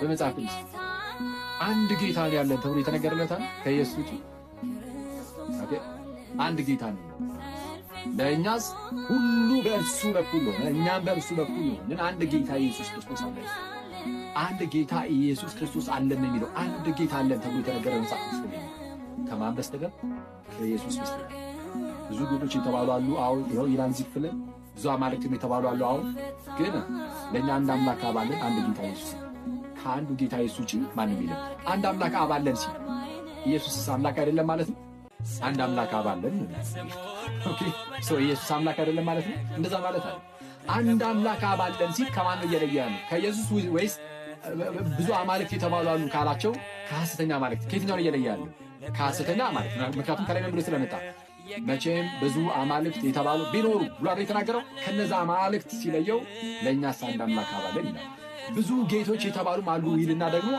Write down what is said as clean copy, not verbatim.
በመጽሐፍ ቅዱስ አንድ ጌታ ነው ያለን ተብሎ የተነገረለታል ከኢየሱስ ውጪ? Okay፣ አንድ ጌታ ነው። ለእኛስ ሁሉ በእርሱ በኩል ሆነ፣ እኛም በእርሱ በኩል ሆንን። አንድ ጌታ ኢየሱስ ክርስቶስ አለን። አንድ ጌታ ኢየሱስ ክርስቶስ አለን ነው የሚለው። አንድ ጌታ አለን ተብሎ የተነገረ መጽሐፍ ቅዱስ ላይ ከማን በስተቀር? ከኢየሱስ በስተቀር። ብዙ ጌቶች የተባሉ አሉ። አሁን ይኸው ይላል እዚህ ክፍል፣ ብዙ አማልክትም የተባሉ አሉ። አሁን ግን ለእኛ አንድ አምላክ አብ አለን፣ አንድ ጌታ ኢየሱስ። ከአንዱ ጌታ ኢየሱስ ውጪ ማንም የለም። አንድ አምላክ አብ አለን ሲል ኢየሱስስ አምላክ አይደለም ማለት ነው? አንድ አምላክ አብ አለን። Okay፣ so ኢየሱስ አምላክ አይደለም ማለት ነው? እንደዛ ማለት አይደለም። አንድ አምላክ አብ አለን ሲል ከማን ነው እየለየ ያለው? ከኢየሱስ ወይስ ብዙ አማልክት የተባሉ አሉ ካላቸው ከሐሰተኛ አማልክት ከየትኛው ነው እየለየ ያለው? ከሐሰተኛ አማልክት። ምክንያቱም ከላይ ምን ብሎ ስለመጣ፣ መቼም ብዙ አማልክት የተባሉ ቢኖሩ ብሎ አይደል የተናገረው? ከነዛ አማልክት ሲለየው ለእኛስ አንድ አምላክ አብ አለን ይላል። ብዙ ጌቶች የተባሉም አሉ ይልና ደግሞ